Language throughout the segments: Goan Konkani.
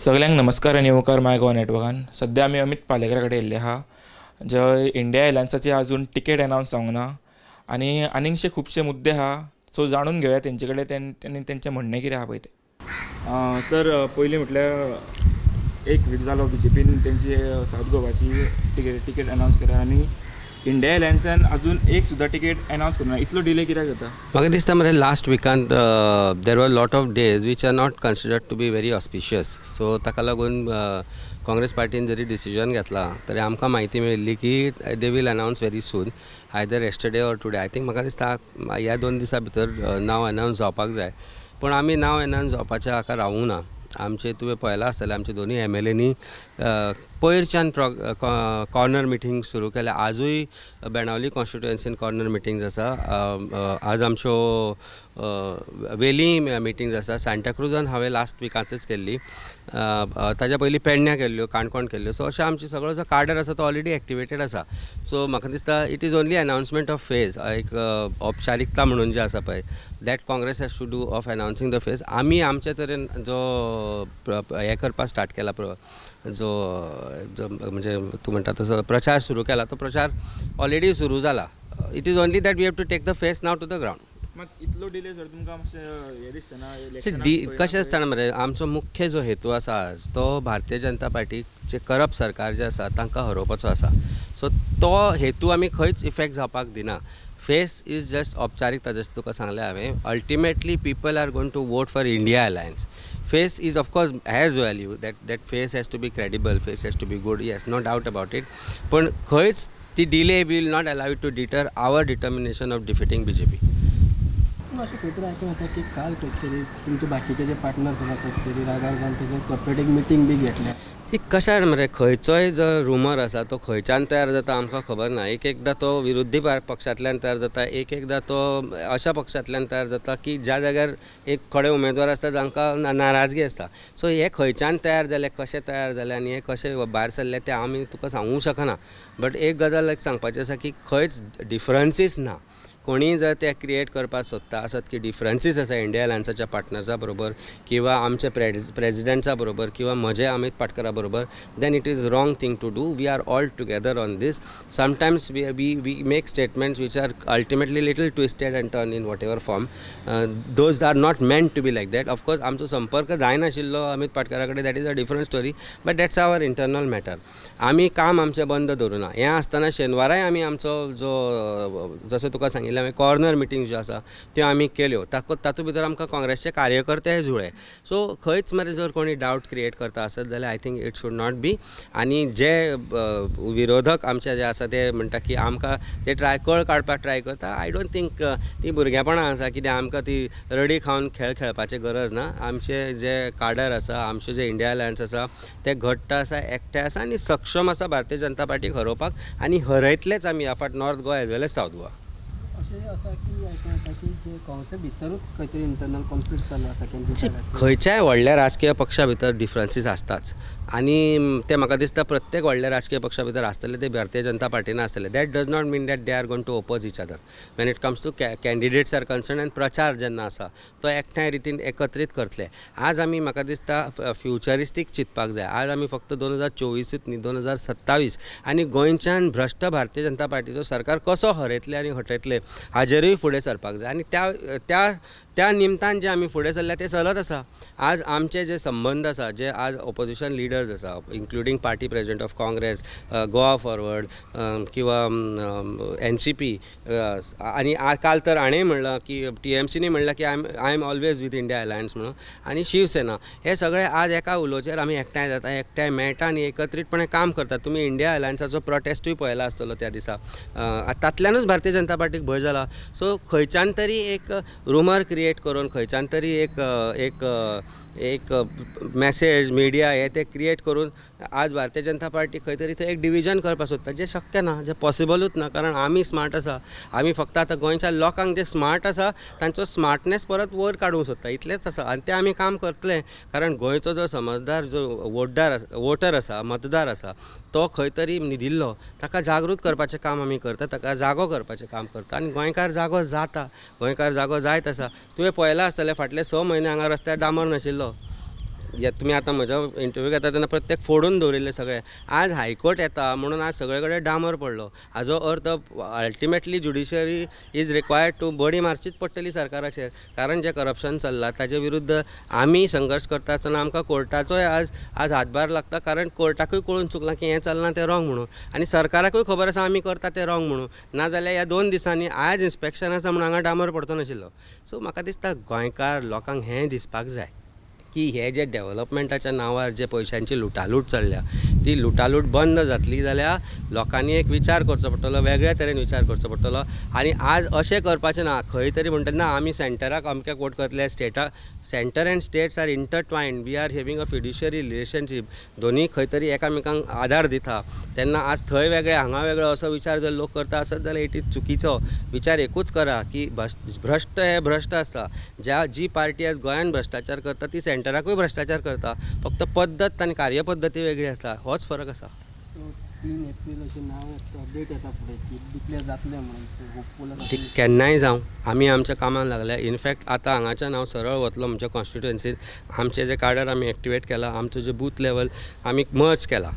सगल्यांक नमस्कार आनी येवकार माय गोवा नेटवर्कान. सद्या आमी अमीत पालेकरा कडेन येयल्ले आहा, जंय इंडिया एलायन्साची आजून टिकेट अनावन्स जावंक ना आनी आनीकशे खुबशे मुद्दे आहा. सो जाणून घेवया तेंचे कडेन तेंनी तेंचें म्हणणें कितें आहा पळय तें. सर, पयलीं म्हटल्यार एक वीक जालो बीजेपीन तेंची सावथ गोवाची टिकेट अनावन्स केल्या आनी इंडिया एलायन्सान अजून एक सुद्दां टिकेट अनावन्स करूं ना. इतलो डिले कित्याक जाता? म्हाका दिसता मरे, last Vikant there were lot of days which are not considered to be very auspicious. So ताका लागून काँग्रेस पार्टीन जरी डिसिजन घेतला तरी आमकां म्हायती मेळिल्ली की they will announce very soon, either yesterday or today. I think, म्हाका दिसता, ह्या 2 दिसां भितर नांव अनावन्स जावपाक जाय. पूण आमी नांव अनावन्स जावपाचें हाका रावूंक ना. आमचे, तुवें पळयलां आसतलें, आमचे दोनूय एमएलएनी पयरच्यान कॉर्नर मिटींग सुरू केल्या. आजूय बेणावली कॉन्स्टिट्युएन्सीन कॉर्नर मिटींग्स आसा. आज आमच्यो वेली मिटींग्स आसा. सांताक्रुजान हांवें लास्ट विकांतच केल्ली, ताज्या पयलीं पेडण्यां केल्ल्यो, काणकोण केल्ल्यो. सो अशें आमचे सगळो जो काडर आसा तो ऑलरेडी एक्टिवेटेड आसा. सो म्हाका दिसता, it is only announcement of face, एक औपचारिकता म्हणून जे आसा पळय, that Congress has to do of announcing the face. आमी आमचे तरेन जो हें करपाक स्टार्ट केला, जो जो म्हणजे तूं म्हणटा तसो प्रचार सुरू केला, तो प्रचार ऑलरेडी सुरू जाला. It is only that we have to take the face now to the ground. मात इतलो डिले सर, तुमकां मातशें हें दिसता ना? डी कशें आसता मरे, आमचो मुख्य जो हेतू आसा आज, तो भारतीय जनता पार्टीचे करप्ट सरकार जे आसा तांकां हरोवपाचो आसा. सो तो हेतू आमी खंयच इफेक्ट जावपाक दिना. फेस is just औपचारिकता, जशें तुका सांगलें हांवें. Ultimately people are going to vote for India Alliance. Face is, of course, has value, that face has to be credible, face has to be good, yes, no doubt about it. पूण खंयच ती delay will not allow to deter our determination of defeating BJP. अशें खंय तरी आयकूंक येता की काल खंय तरी तुमचे बाकीचे जे पार्टनर्स आसा खंय तरी रागार जावन तेजे सेपरेट एक मिटींग बी घेतल्या. ती कशें मरे, खंयचोय जो रुमर आसा तो खंयच्यान तयार जाता आमकां खबर ना. एक एकदां तो विरोधी पक्षांतल्यान तयार जाता, एक एकदां तो अशा पक्षांतल्यान तयार जाता की ज्या जाग्यार एक थोडे उमेदवार आसता जांकां नाराजगी आसता. सो हे खंयच्यान तयार जाले, कशें तयार जाले आनी हे कशें भायर सरले तें आमी तुका सांगूंक शकना. बट एक गजाल एक सांगपाची आसा की खंयच डिफरन्सीस ना. कोणीय जर ते क्रिएट करपाक सोदता आसत की डिफरन्सीस आसा इंडिया अलायन्साच्या पार्टनर्सा बरोबर किंवा आमच्या प्रेजिडेंट्सा बरोबर किंवा म्हजे अमीत पाटकरा बरोबर, then it is wrong thing to do. We are all together on this. Sometimes we make statements which are ultimately little twisted and turn in whatever form. Those are not meant to be like that. Of course, आमचो संपर्क जायनाशिल्लो अमीत पाटकरा कडेन, that is a different story, but that's our internal matter. आमी काम आमचें बंद दवरुना. हें आसतना शेनवाराय आमी आमचो जो, जशें तुका सांगिल्लें हांवें, कॉर्नर मिटींग ज्यो आसा त्यो आमी केल्यो. ताका तातूंत भितर आमकां काँग्रेसचे कार्यकर्तेय जुळ्ळे. सो खंयच मरे जर कोणी डावट क्रिएट करता आसत जाल्यार I think it should not be. आनी जे विरोधक आमचे जे आसा ते म्हणटा की आमकां ते ट्राय कळ काडपाक ट्राय करता, I don't think, ती भुरगेपणां आसा. कित्याक आमकां ती रडी खावन खेळ खेळपाची गरज ना. आमचे जे काडर आसा, आमचे जे इंडिया अलायन्स आसा, ते घट्ट आसा, एकठांय आसा आनी सक्षम आसा भारतीय जनता पार्टीक हरोवपाक आनी हरयतलेच आमी ह्या फावट North Goa as well as South Goa. अशें आसा की आयकूंक येता की जे काँग्रेसा भितरूच खंय तरी इंटरनल कॉन्फ्लिक्ट चालू आसा कॅन्डिडेटा खातीर. खंयच्याय व्हडल्या राजकीय पक्षा भितर डिफरन्सीस आसताच आनी ते म्हाका दिसता प्रत्येक व्हडल्या राजकीय पक्षा भितर आसतले. ते भारतीय जनता पार्टीन आसतले. That does not mean that they are going to oppose each other when it comes to candidates are concern. आनी प्रचार जेन्ना आसा तो एकठांय रितीन एकत्रीत करतले. आज आमी, म्हाका दिसता, फ्युचरिस्टीक चिंतपाक जाय. आज आमी फक्त 2024ूच न्ही, 2027 आनी गोंयच्यान भ्रश्ट भारतीय जनता पार्टीचो सरकार कसो हरयतले आनी हटयतले हाजेरूय फुडें सरपाक जाय. आनी त्या त्या त्या निमतान जे आमी फुडें सरल्या ते चलत आसा. आज आमचे जे संबंद आसा, जे आज ओपोजिशन लिडर्स आसा, including party president of Congress, Goa Forward किंवा एनसीपी, आनी काल तर हाणें म्हणलां की टीएमसीनी म्हणलां की I am always with India Alliance म्हणून, आनी शिवसेना, हे सगळे आज एका उलोचेर आमी एकठांय जाता, एकठांय मेळटा आनी एकत्रीतपणे काम करतात. तुमी इंडिया अलायन्साचो प्रोटेस्टूय पळयला आसतलो त्या दिसा. तातल्यानूच भारतीय जनता पार्टीक भंय जाला. सो खंयच्यान तरी एक रुमर क्रिएट करून, खंयच्यान तरी एक एक एक मॅसेज मिडिया हे ते क्रिएट करून आज भारतीय जनता पार्टी खंय तरी थंय एक डिविजन करपाक सोदता, जें शक्य ना, जें पॉसिबलूच ना, कारण आमी स्मार्ट आसा. आमी फक्त आतां गोंयच्या लोकांक जे स्मार्ट आसा तांचो स्मार्टनेस परत वयर काडूंक सोदता, इतलेंच आसा. आनी तें आमी काम करतले, कारण गोंयचो जो समजदार जो वोटदार आसा, वोटर आसा, मतदार आसा, तो खंय तरी न्हिदिल्लो, ताका जागृत करपाचें काम आमी करता, ताका जागो करपाचें काम करता. आनी गोंयकार जागो जाता, गोंयकार जागो जायत आसा. तुवें पळयलां आसतलें, फाटले 6 म्हयने हांगा रस्त्यार डांबर नाशिल्लो. तुमी आतां म्हजो इंटरव्यू घेता तेन्ना प्रत्येक फोडून दवरिल्लें सगळें. आज हायकोर्ट येता म्हणून आज सगळे कडेन डांबर पडलो. हाजो अर्थ ultimately judiciary is required to बडी मारचीच पडटली सरकाराचेर, कारण जें करप्शन चल्लां ताजे विरुद्ध आमी संघर्श करता आसतना आमकां कोर्टाचोय आज हातभार लागता, कारण कोर्टाकूय कळून चुकलां की हें चल्लां तें रॉंग म्हणून, आनी सरकाराकूय खबर आसा आमी करता तें रॉंग म्हणून. नाजाल्यार ह्या 2 दिसांनी आज इन्स्पेक्शन आसा म्हणून हांगा डांबर पडचो नाशिल्लो. सो म्हाका दिसता गोंयकार लोकांक हें दिसपाक जाय की हे जे डेवलपमेंटाच्या नांवार जे पयशांची लुटालूट चल्ल्या ती लुटालूट बंद जातली जाल्यार लोकांनी एक विचार करचो पडटलो, वेगळ्या तरेन विचार करचो पडटलो. आनी आज अशें करपाचें ना खंय तरी म्हणटा ना आमी सेंटराक अमके कोट करतले, स्टेटाक. Centre and states are intertwined, we are having a fiduciary relationship. दोनी खंय तरी एकामेकांक आदार दिता. तेन्ना आज थंय वेगळे हांगा वेगळो असो विचार जर लोक करता आसत जाल्यार it is चुकीचो विचार. एकूच करा की भ्रश्ट हे भ्रश्ट आसता. जी पार्टी आज गोंयान भ्रश्टाचार करता ती सेंटराकूय भ्रश्टाचार करता, फक्त पद्दत आनी कार्यपद्दती वेगळी आसता, होच फरक आसा. 3 एप्रील अशें नांव येता, डेट येता फुडें की डिक्लेर जातलें म्हणून होपफूल आसा. ती केन्नाय जावं, आमी आमच्या कामाक लागल्या. इनफॅक्ट आतां हांगाच्यान हांव सरळ वतलो म्हज्या कॉन्स्टिट्युएन्सीन. आमचें जें कार्डर आमी एक्टिवेट केलां, आमचो जे बूथ लेवल आमी मर्ज केला,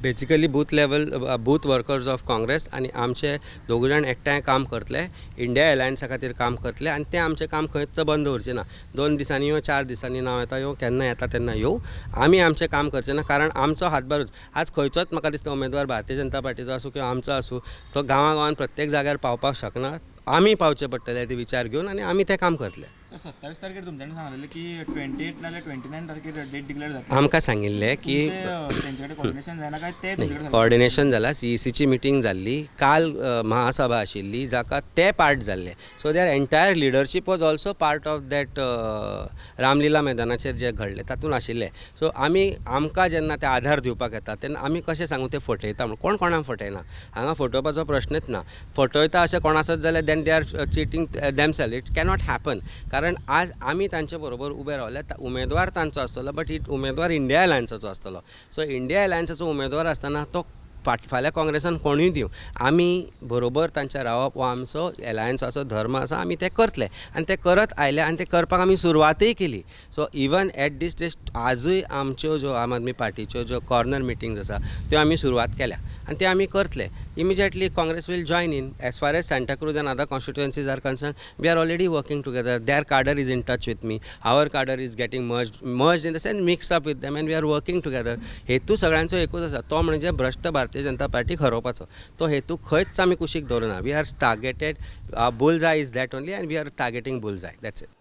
basically booth level booth workers of Congress आनी आमचे दोगूय जाण एकठांय काम करतले, इंडिया एलायन्सा खातीर काम करतले, आनी तें आमचें काम खंयच बंद दवरचें ना. 2 दिसांनी येवं, 4 दिसांनी नांव येता येवं, केन्ना येता तेन्ना येवं, आमी आमचें काम करचें ना. कारण आमचो हातभारूच आज खंयचोच म्हाका दिसता उमेदवार भारतीय जनता पार्टीचो आसूं किंवा आमचो आसूं, तो गांवां गांवान प्रत्येक जाग्यार पावपाक शकना. आमी पावचें पडटलें ते विचार घेवन आनी आमी तें काम करतले. 27 तारखेर तुमच्यांनी सांगलेलें की 28 नाल्यार 29 तारखेर डेट डिक्लेअर जातली. आमकां सांगिल्लें की तेंचे कडेन कोऑर्डिनेशन जायना काय ते तुमचे कडेन? कोऑर्डिनेशन जाला, CECची मिटींग जाल्ली काल, महासभा आशिल्ली जाका ते पार्ट जाल्ले. So their entire leadership was also part of that Ramlila मैदानाचेर जे घडलें तातूंत आशिल्ले. सो आमी आमकां जेन्ना ते आधार दिवपाक येता तेन्ना आमी कशें सांगू ते फटयता म्हणून? कोण कोणाक फटयना, हांगा फटोवपाचो प्रश्नच ना. फटयता अशें कोण आसत जाल्यार then they are cheating themselves, it cannot happen. कारण आज आमी तांचे बरोबर उबे रावले, उमेदवार तांचो आसतलो, बट it उमेदवार इंडिया अलायन्साचो आसतलो. सो इंडिया अलायन्साचो उमेदवार आसतना तो फाल्यां काँग्रेसान कोणूय दिवं, आमी बरोबर तांच्या रावप हो आमचो एलायन्साचो धर्म आसा, आमी तें करतले आनी ते करत आयले आनी ते करपाक आमी सुरवातय केली. So even at this stage आजूय आमच्यो ज्यो आम आदमी पार्टीच्यो ज्यो कॉर्नर मिटिंग्स आसा त्यो आमी सुरवात केल्या आनी ते आमी करतले. Immediately Congress will join in. As far as Santacruz and other constituencies are concerned, we are already working together. Their cadre is in touch with me, our cadre is getting merged in the sense mix up with them and we are working together. हेतू सगळ्यांचो एकूच आसा, तो म्हणजे भ्रश्ट भारतीय जनता पार्टीक हरोवपाचो. तो हेतू खंयच आमी कुशीक दवरना. We are targeted, bullseye is that only and we are targeting bullseye, that's it.